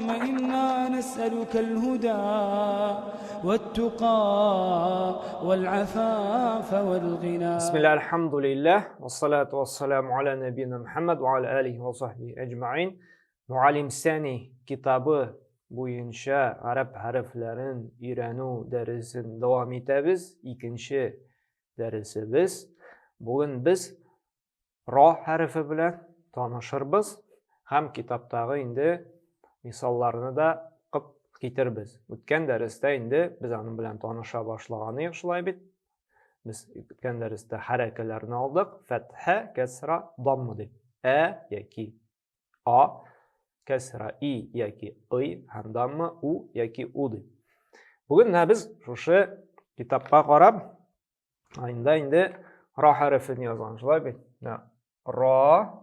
اللهم إنا نسألك الهدى والتقى والعفاف والغنى. بسم الله، الحمد لله، والصلاة والسلام على نبينا محمد وعلى آله وصحبه أجمعين. Муалим Сәни китабы буенча гарәп хәрефләрен өйрәнү дәресен дәвам итәбез. Икенче дәресебез. Бүген без Ра хәрефе белән танышырбыз һәм китаптагы инде мисалларны да укып китербез. Үткән дәрестә инде без аның белән таныша башлаган идек, шулай бит. Без үткән дәрестә хәрәкәләрне алдык. Фәтхә, кәсра, дамма дип. Ә яки А, кәсра, И яки Ый һәм дамма У яки У дип. Бүген менә без шушы китапка карап, Айында инде ра хәрефен язган, шулай бит? Менә ра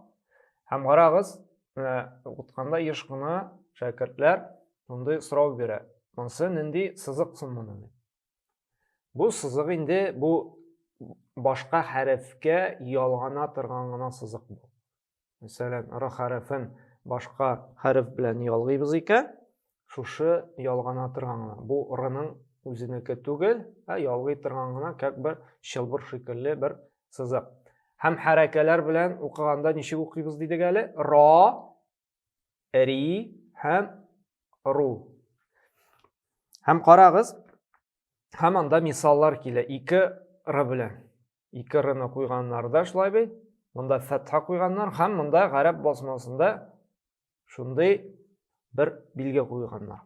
һәм карагыз, менә укытканда еш кына шәкертләр шундый сорау бирә. Монысы нинди сызык соң моны дип. Бу сызык инде бу башка хәрефкә ялгана торган гына сызык бу. Мәсәлән, р хәрефен башка хәреф белән ялгыйбыз икән, шушы ялгана торган гына. Бу рның үзенеке түгел, ә ялгый торган гына, как бер чылбыр шикелле бер сызык. Һәм хәрәкәләр белән укыганда ничек укыйбыз дидек әле? Ра, ри һәм ру. Һәм карагыз, һәм анда мисаллар килә ике р белән. Ике рны куйганнар да шулай бит. Монда фәтха куйганнар һәм монда гарәп басмасында шундый бер билге куйганнар.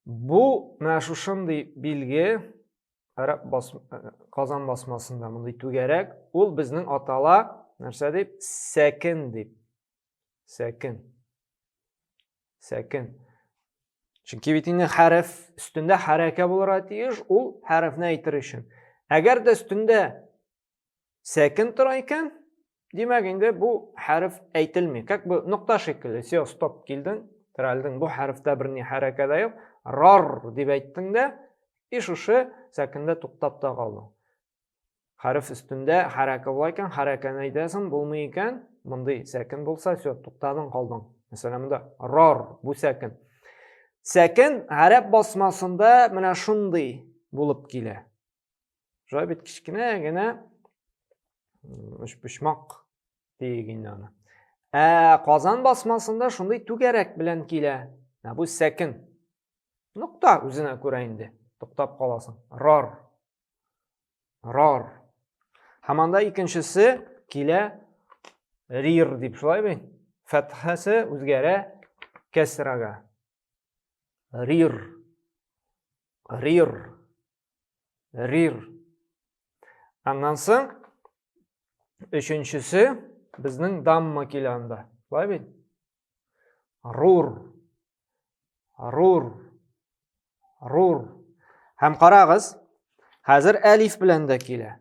Бу менә шушындый билге гарәп бас, Казан басмасында мондый түгәрәк, ул безнең атала нәрсә дип? Сәкен дип. Сәкен. Сәкен. Чөнки бит инде хәреф өстендә хәрәкә булырга тиеш, ул хәрефне әйтер өчен. Әгәр дә өстендә сәкен тора икән, димәк инде бу хәреф әйтелми. Как бы нокта шикелле, все, стоп килдең, терәлдең. Бу хәрефтә берни хәрәкә дә юк. Рар дип әйттең дә, и шушы сәкендә туктап та калдың. Хәреф өстендә хәрәкә була икән, хәрәкәне әйтәсең, булмый икән, мондый сәкен булса, все, туктадың, калдың. Мәсәлән, монда рар, бу сәкен. Сәкен гарәп басмасында менә шундый булып килә. Шулай бит кечкенә генә өчпочмак диек инде аны. Ә Казан басмасында шундый түгәрәк белән килә. Ә бу сәкен. Нокта үзенә күрә инде. Туктап каласың. Рар. Рар. Һәм анда икенчесе килә рир дип, шулай бит? Фәтхәсе үзгәрә кәсрага. Рир. Рир. Рир. Аннан соң өченчесе безнең дамма килә анда. Шулай бит? Рур. Рур. Рур. Һәм карагыз, хәзер әлиф белән дә килә.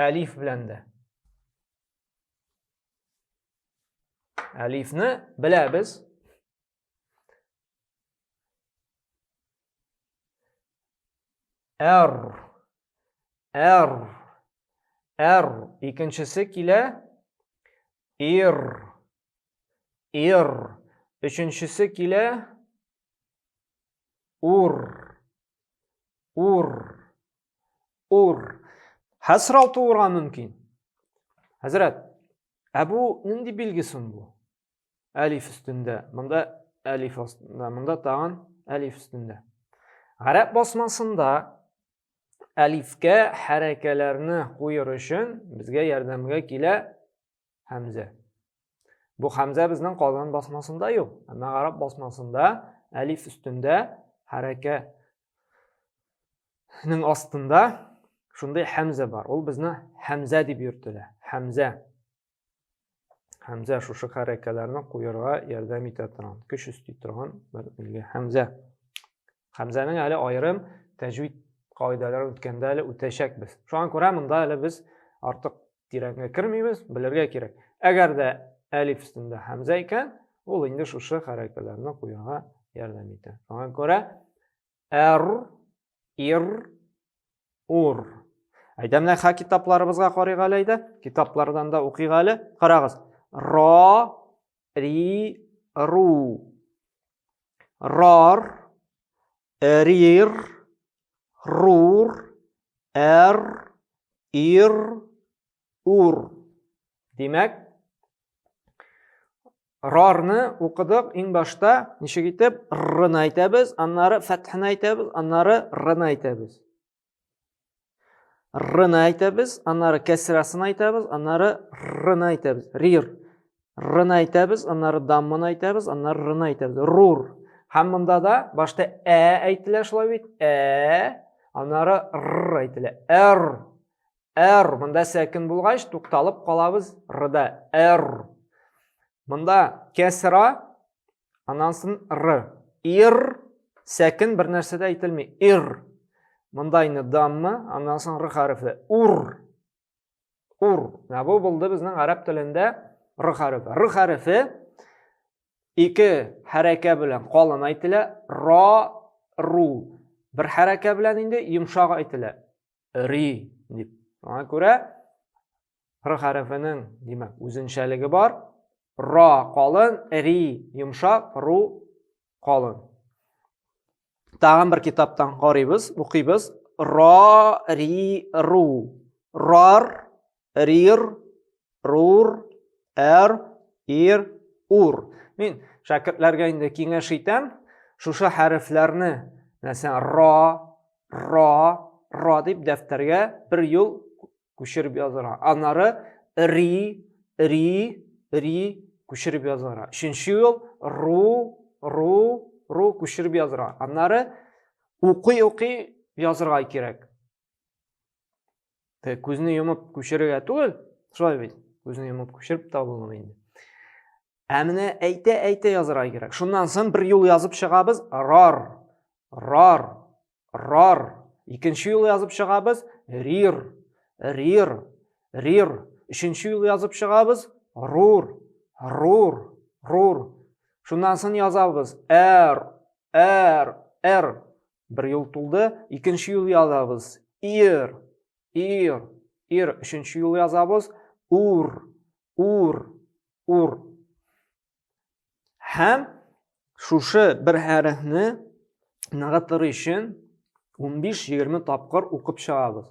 Әлиф белән дә. Әлифне беләбез. Р. Р. Р. Икенчесе килә. Ир. Ир. Өченчесе килә. Ур. Ур. Ур. Хәсрау туырга мөмкин. Хәзрәт, ә бу нинди билге соң бу? Әлиф өстендә. Монда әлиф астында, монда тагын әлиф өстендә. Гарәп басмасында әлифкә хәрәкәләрне куер өчен безгә ярдәмгә килә хәмзә. Бу хәмзә безнең Казан басмасында юк. Әмма гарәп басмасында әлиф өстендә хәрәкә нең астында шундый хәмзә бар. Ул безне хәмзә дип йөртелә. Хәмзә. Хәмзә шушы хәрәкәләрне куярга ярдәм итә торган, көч өсти торган бер билге. Хәмзә. Хәмзәнең әле аерым тәҗвид кагыйдәләрен үткәндә әле үтәчәкбез. Шуңа күрә монда әле без артык тирәнгә кермибез, белергә кирәк. Әгәр дә әлиф өстендә хәмзә икән, ул инде шушы хәрәкәләрне куярга ярдәм итә. Шуңа күрә әр, ир, ур. Әйдә менә ха китапларыбызга карыйк әле әйдә. Китаплардан да укыйк әле. Карагыз. Ра, ри, ру. Рар, рир, рур, әр, ир, ур. Димәк, рарны укыдык иң башта ничек итеп рны әйтәбез, аннары фәтхны әйтәбез, аннары рны әйтәбез. Рны әйтәбез, аннары кәсрасын әйтәбез, аннары рны әйтәбез. Рир. Рны әйтәбез, аннары дамманы әйтәбез, аннары рны әйтәбез. Рур. Һәм монда да башта ә әйтелә шулай бит. Ә, аннары р әйтелә. Р. Р. Монда сәкен булгач, тукталып калабыз рда. Р. Монда кәсра, Аннан соң р. Ир сәкен бер нәрсә дә әйтелми. Ир. Монда инде дамма, аннан соң р хәрефе. Ур. Ур. Менә бу булды безнең гарәп телендә р хәрефе. Р хәрефе ике хәрәкә белән калын әйтелә. Ра, ру. Бер хәрәкә белән инде йомшак әйтелә. Ри дип. Шуңа күрә Р хәрефенең, димәк, үзенчәлеге бар. Ра калын, ри йомшак, ру калын. Тагын бер китаптан карыйбыз, укыйбыз. Ра, ри, ру. Рар, рир, рур, әр, ир, ур. Мин шәкертләргә инде киңәш итәм, шушы хәрефләрне, мәсәлән, ра, ра, ра дип дәфтәргә бер юл күчереп язарга. Аннары ри, ри, ри күчереп язарга. Өченче юл ру, ру, ру күчереп язарга. Аннары укый-укый язарга кирәк. Те күзне йомып күчерергә түгел, шулай бит. Күзне йомып күчереп тә булмый инде. Ә менә әйтә-әйтә язарга кирәк. Шуннан соң бер юл язып чыгабыз. Рар, рар, Рар. Икенче юл язып чыгабыз. Рир. Рир. Рир. Өченче юл язып чыгабыз. Рур. Рур. Рур. Шуннан соң язабыз. Әр. Әр. Әр. Бер юл тулды. Икенче юл язабыз. Ир. Ир. Ир. Өченче юл язабыз. Ур. Ур. Ур. Һәм шушы бер хәрефне ныгытыр өчен 15-20 тапкыр укып чыгабыз.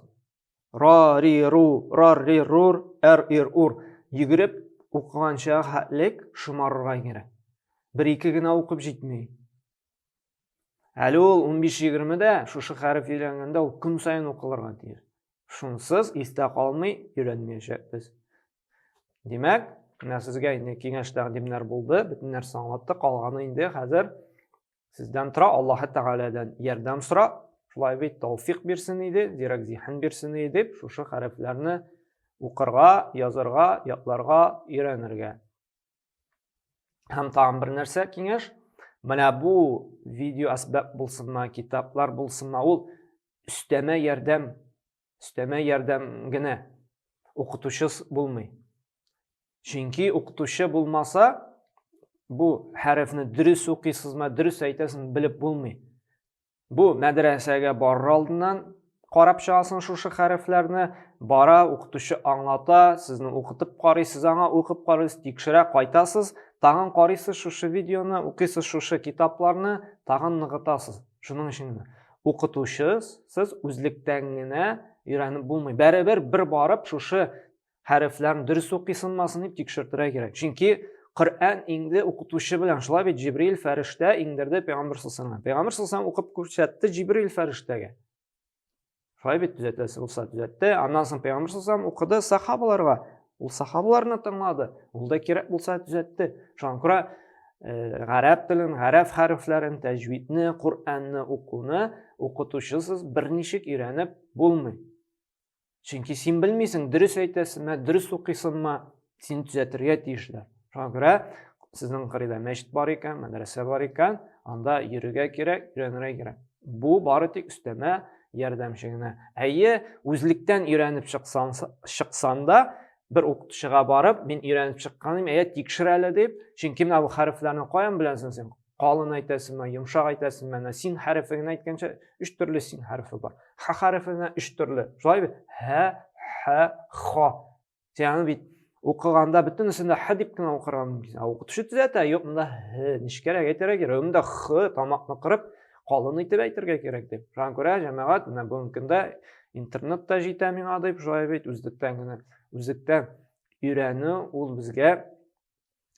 Ра, ри, ру, ра, ри, рур, эр, ир, ур. Йөгереп укыганча хәтлек шомарырга кирәк. Бер-ике генә укып җитми. Әле ул 15-20 дә шушы хәреф өйрәнгәндә ул көн саен укылырга тиеш. Шунсыз истә калмый өйрәнмәячәкбез. Димәк, менә сезгә инде киңәш тәкъдимнәр булды, бөтен нәрсә аңлатты, калганы инде хәзер сездән тора, Аллаһы Тәгаләдән ярдәм сора, шулай бит тауфик бирсен иде, зирәк зиһен бирсен иде дип, шушы хәрефләрне укырга, язырга, ятларга өйрәнергә. Һәм тагын бер нәрсә киңәш. Менә бу видео әсбап булсынмы, китаплар булсынмы, ул өстәмә ярдәм, өстәмә ярдәм генә. Укытучы булмый. Чөнки укытучы булмаса, бу хәрефне дөрес укыйсызмы, дөрес әйтәсезме белеп булмый. Бу мәдрәсәгә барыр алдыннан карап чыгасың шушы хәрефләрне, бара, укытучы аңлата, сезне укытып карый, сез аңа укып карыйсыз, тикшерә, кайтасыз, тагын карыйсыз шушы видеоны, укыйсыз шушы китапларны, тагын ныгытасыз. Шуның өчен генә укытучысыз үзлектән генә өйрәнеп булмый. Бәребер бер барып шушы хәрефләрен дөрес укыйсыңмасын дип тикшертергә кирәк. Чөнки Коръән инде укытучы белән, шулай бит Җибрил фәрештә иңдерде пәйгамбер саллаллаху Пәйгамбер саллаллаху укып күрсәтте Җибрил фәрештәгә. Шулай бит төзәтәсе булса төзәтте. Аннан соң пәйгамбер саллаллаху укыды сахабаларга. Ул сахабаларны тыңлады. Ул да кирәк булса төзәтте. Шуңа күрә э, гарәп телен, гарәп хәрефләрен, тәҗвидне, Коръәнне укуны укытучысыз берничек өйрәнеп булмый. Чөнки син белмисең, дөрес әйтәсеңме, дөрес укыйсыңмы, син төзәтергә тиешләр. Шуңа күрә сезнең кырыйда мәчет бар икән, мәдрәсә бар икән, анда йөрергә кирәк, өйрәнергә кирәк. Бу бары тик өстәмә ярдәмче генә. Әйе, үзлектән өйрәнеп чыксан, чыксан да, бер укытучыга барып, мин өйрәнеп чыкканым, әйе, тикшер әле дип, чөнки менә бу хәрефләрне каян беләсең син? Калын әйтәсеңме, йомшак әйтәсеңме, менә син хәрефе генә әйткәнчә, өч төрле син хәрефе бар. Х хәрефенә өч төрле. Шулай бит? Һ, Х, Х. Син аны бит Укыганда бөтенесен дә х дип кенә укырга мөмкин. Ә укытучы төзәтә, юк, монда һ, нечкәрәк әйтергә кирәк, монда х, тамакны кырып, калын итеп әйтергә кирәк дип. Шуңа күрә, җәмәгать, менә бүгенге көндә интернет та җитә миңа дип, шулай бит, үзлектән генә, үзлектән өйрәнү ул безгә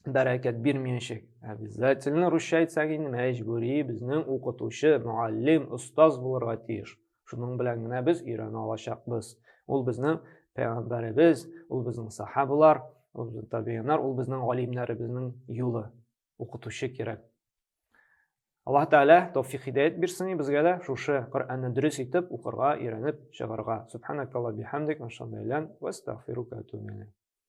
бәрәкәт бирмәячәк. Обязательно русча әйтсәк инде, мәҗбүри безнең укытучы, мөгаллим, остаз булырга тиеш. Шуның белән генә без өйрәнә алачакбыз. Ул безнең пәйгамбәребез, ул безнең сахабалар, ул безнең табигыннар, ул безнең галимнәребезнең юлы. Укытучы кирәк. Аллаһ Тәгалә тәүфик һидәят бирсен безгә дә шушы Коръәнне дөрес итеп укырга, өйрәнеп чыгарга. Субханакалла бихамдик, ва астагфирука ва атубу илейк.